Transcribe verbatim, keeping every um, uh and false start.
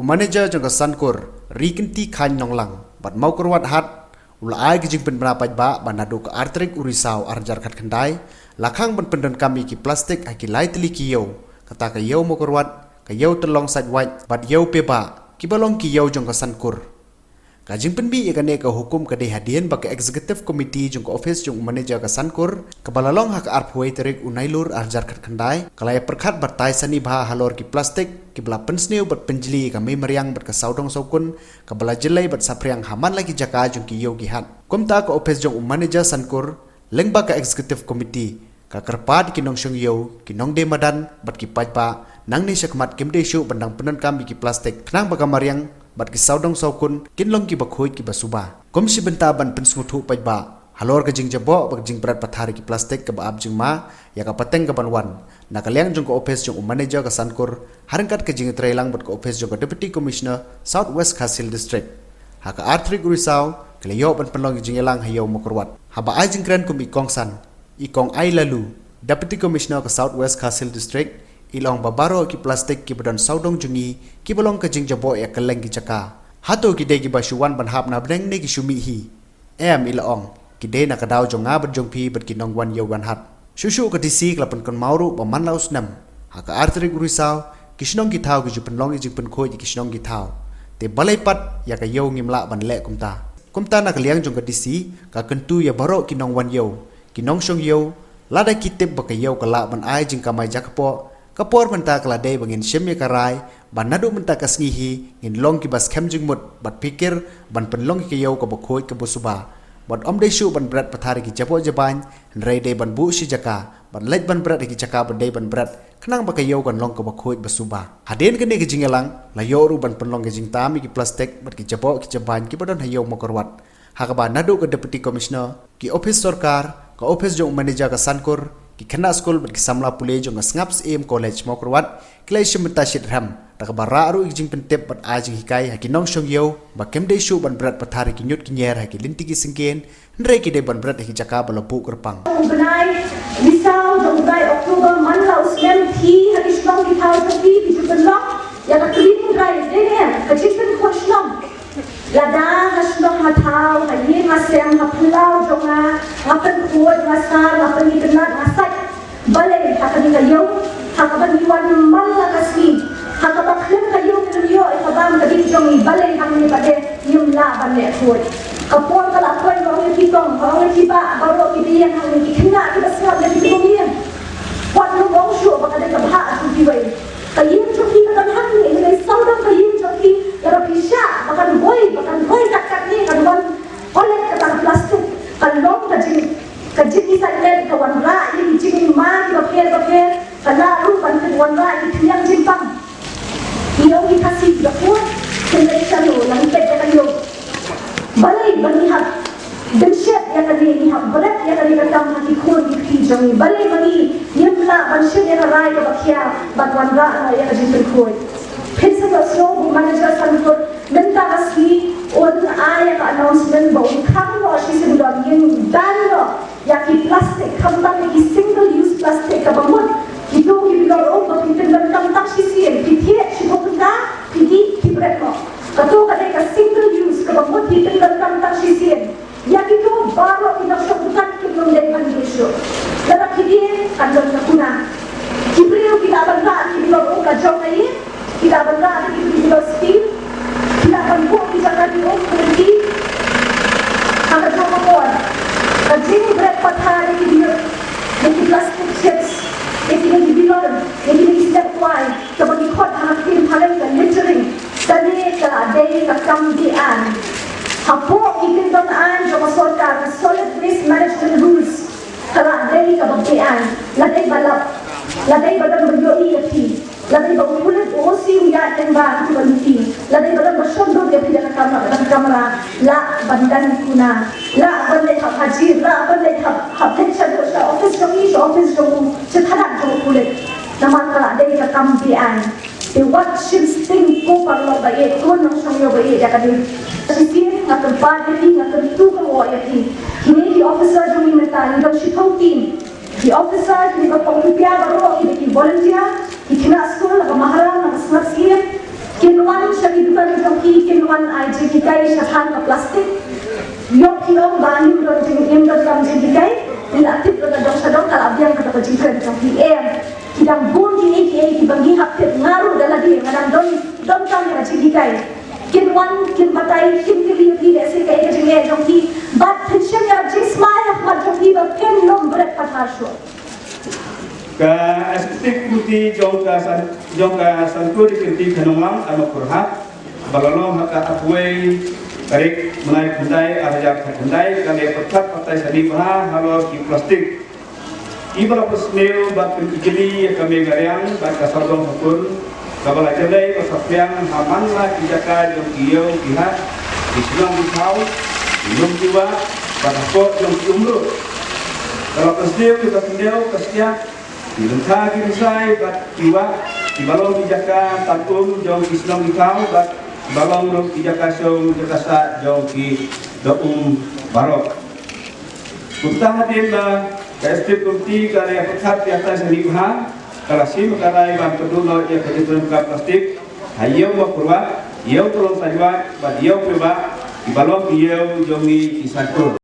Manager jong ka Sankur, Ri Kynti Khain Nonglang bad Mawkyrwat Hat, u la ai ka jingpynbna paidbah ba naduh ka ar tarik u Risaw ar hajar khatkhyndai la khang ban pyndonkam ïa ki plastik ha ki lai tylli ki ïew, kata ka ïew Mawkyrwat, ka ïew Tyllong Saitwait bad ïew Pebah, kiba long ki ïew jong ka Sankur. Ka jingpynmih ïa kane ka hukum ka dei hadien ba ka Executive Committee jong ka ophis jong u manager ka Sankur, kaba la long ha ka arphew wei tarik u Nailur ar hajar khatkhyndai, ka la ïa pyrkhat bad tai sani bha halor ki plastik kiba la pynsniew bad pynjli ïa ka mei mariang bad ka sawdong sawkun, kaba la jyllei bad saphriang ha man la ki jaka jong ki ïew ki hat. Kumta ka ophis jong u manager Sankur, lyngba ka Executive Committee, ka kyrpad ïa ki nongshong ïew, ki nongdie madan bad ki paidbah, nangne shakhmat kim dei shuh ban dang pyndonkam ïa ki plastik, khnang ba ka mariang bad ki sawdong sawkun kin long kiba khuid kiba suba. Kum shi bynta ban pynsngewthuh paidbah halor ka jingjaboh bad ka jingbret pathar ïa ki plastik kaba ap jingma ïa ka pateng kaban wan, na ka liang jong ka ophis jong u manager ka Sankur, ha ryngkat ka jingïatreilang bad ka ophis jong ka Deputy Commissioner, South West Khasi Hills District, ha ka ar tarik u Risaw, ki la ïoh ban pynlong ïa ka jingïalang ha ïew Mawkyrwat. Haba ai jingkren kum i kongsan, i Kong Ai Laloo, Deputy Commissioner ka South West Khasi Hills District, i la ong ba baroh ki plastik kiba don sawdong jong ngi, kiba long ka jingjaboh ïa kylleng ki jaka. Hato ki dei kiba shu wan ban hap na bneng ne ki shu mih hi? Em, i la ong, ki dei na ka daw jong nga bad jong phi bad ki nongwan ïew wan hat. Shuh shuh ka D C ka la pynkynmaw ruh ba man la u snem, ha ka ar tarik u Risaw, ki shnong ki thaw ki ju pynlong ïa ka jingpynkhuid ïa ki shnong ki thaw. Te balei pat ïa ka ïew ngim lah ban leh kumta? Kumta na ka liang jong ka D C, ka kyntu ïa baroh ki nongwan ïew, ki nongshong ïew, lada ki tip ba ka ïew ka lah ban ai jingkamai jaka poh, ka por mynta ka la dei ba ngin shim ïa ka rai, ba naduh mynta ka sngi hi, ngin long kiba skhem jingmut, bad phikir, ban pynlong ïa ka ïew kaba khuid kaba suba. Bad ym dei shuh ban bret pathar ïa ki jaboh jabain, hynrei dei ban buh shi jaka, ban leit ban bret ïa ki jaka ba dei ban bret, khnang ba ka ïew kan long kaba khuid ba suba. Hadien kane ka jingïalang, la ïoh ruh ban pynlong ka jingtam ïa ki plastik, bad ki jaboh ki jabain kiba don ha ïew Mawkyrwat. Ha kaba naduh ka Deputy Commissioner, ki ophis sorkar, ka ophis jong u manager ka Sankur, ki khynnah skul bad ki samla pule jong ka Sngap Syiem College Mawkyrwat, ki la ïashim bynta shitrhem, da kaba rah ruh ïa ka jingpyntip bad ai jinghikai ha ki nongshong ïew, ba kim dei shuh ban bret pathar ïa ki ñiut ki ñier ha ki lynti ki syngkien, hynrei ki dei ban bret ha ki jaka ba la buh kyrpang. U bnai Risaw jong u bnai October man la u snem, phi ha ki shnong ki thaw jong phi, phi ju pynlong ïa ka cleaning drive, dei ne em, ka jingpynkhuid shnong. Lada ha shnong ha thaw, ha ïing ha sem, ha phyllaw jong nga, nga pynkhuid, nga sar, nga pynitynnad, nga sait. Balei ha kane ka ïew, ha kaba ngi wan man la ka sngi, ha kaba khlem ka ïew khlem ïoh ïa ka bam ka dih jong ngi, balei hangne pat de ngim lah ban leh khuid? Ka por ka la poi, nga ong ïa phi kong, nga ong ïa phi bah, baroh kiba ïeng hangne, ki khynnah kiba sngap ïa phi ki bym ïeng. Wat nym ong shuh ba ka dei ka bhah jong kiwei. Ka ïing jong phi ka don hangne, hynrei sawdong ka ïing jong phi, lada phi shah ba kan roi, ba kan roi kat katne, kan wan collect kata ka plastik, kan long ka jing, ka jingïasaid lem, ka wanrah ïa ki jingma kiba pher ba pher, ka lah ruh ban wanrah ïa ki khñiang jingpang. Ïa ki Khasi kiba khuid, hynrei shano la peit ïa ka ïew. Balei ba ngi hap dynshep ïa kane, ngi hap bret ïa kane ka kam ha ki khun ki kti jong ngi? Balei ba ngi ngim lah ban shim ïa ka rai kaba khia ban wanrah noh ïa ka jingpynkhuid? Phin sa ïohsngew ba u manager Sankur mynta ka sngi un ai ïa ka announcement ba un khang noh shisien, ba ngin ban noh ïa ki plastik, khamtam ïa ki single use plastik kaba mut. Kito kiba la ong ba phi pyndonkam tang shisien, phi thied shiphew tyngka, phi dih, phi bret noh. Kato ka dei ka single use kaba mut, phi pyndonkam tang shisien. Ïa kito baroh ki nongshong dukan kim long dei ban dih shuh. Lada phi dih kan don ka kuna. Ki briew ki lah ban rah ïa ki bilor um la jong ka ïing, ki lah ban rah ïa ki bilor steel, ki lah ban buh ki jaka dih um ki lynti. Ha kajuh ka por, ka jingbret pathar ïa ki bilor, ïa ki plastic chips, ïa ki bilor, ïa ki step kwai, kaba ngi khot ha ka ktien phareng ka littering. Kane ka la dei ka kam be-aiñ. Hapoh ki kyndon aiñ jong ka sorkar, ka Solid Waste Management Rules, ka la dei kaba be-aiñ. La dei ba lap, la dei ba don ba ïohi ïa phi, la dei ba u pulit, u O C u ïaid lyngba ha kaba lynti, la dei ba don ba shon dur ïa phi da ka kamra, da ka kamra. Lah ban don kuna, lah ban leit hap hajir, lah ban leit hap, hap leit shaduh sha office jong i, sha office jong u, sha thanak jong u pulit. Namar ka la dei ka kam be-aiñ. Te wat shim sting ko paralok ba ïeit, ko nongshong ïew ba ïeit ïa kane. Shisien nga kyrpad ïa phi, nga kyntu kyrwoh ïa phi. Kine ki officer jong ngi mynta ngi don shiphew team. Ki officer, kine ki kong khyndiat baroh, kine ki volunteer, ki khynnah skul na ka Maharam, na ka Sngap Syiem. Kin wan sha ki dukan jong phi, kin wan ai jinghikai sha than ka plastik. Ïoh phi ong ba ngim don jing, ngim don kam jinghikai. Ngi la tip lut na dong sha dong, ka la biang kata ka jingkren jong phi. Em, ki dang bun kiei kiei kiba ngi hap tip. Nga ruh da lade nga dang don, don kam ka jinghikai. Kin wan, kin batai, kin kylli ïa phi lehse kaei ka jingeh jong phi. Bad pynshem ïa ka jingsmai ha khmat jong phi ba phin ym bret pathar shuh. Ka Executive Committee jong ka San, jong ka Santur Kyrti Khanonglang, Armapurhat, ba la long ha ka arphew wei tarik bnai khyndai, ar hajar khyndai, ka la ïa pyrkhat batai shane bha halor ki plastik. Kiba la pynsniew bad pynjylli ïa ka Mei Mariang bad ka Sawdong Thakur, kaba la jlei bad saphriang ha man la ki jaka jong ki ïew ki hat, ki shnong ki thaw, ki lum ki wah, bad hapoh jong ki um ruh. Ka la pynsniew ïa ka khyndew ka skiat, ki lyngkha ki rynsiar bad ki wah, kiba long ki jaka tan um jong ki shnong ki thaw bad kiba long ruh ki jaka shong jaka sah jong ki dohnud baroh. Kumta hadien ba ka Executive Committee ka la ïa pyrkhat ïa kata shane bha, ka la shim ka rai ban pynduh noh ïa ka jingtrei ka plastik ha ïew Mawkyrwat, ïew Tyrlong Saitjwait bad ïew Paidbah, kiba long ki ïew jong ngi ki Santur.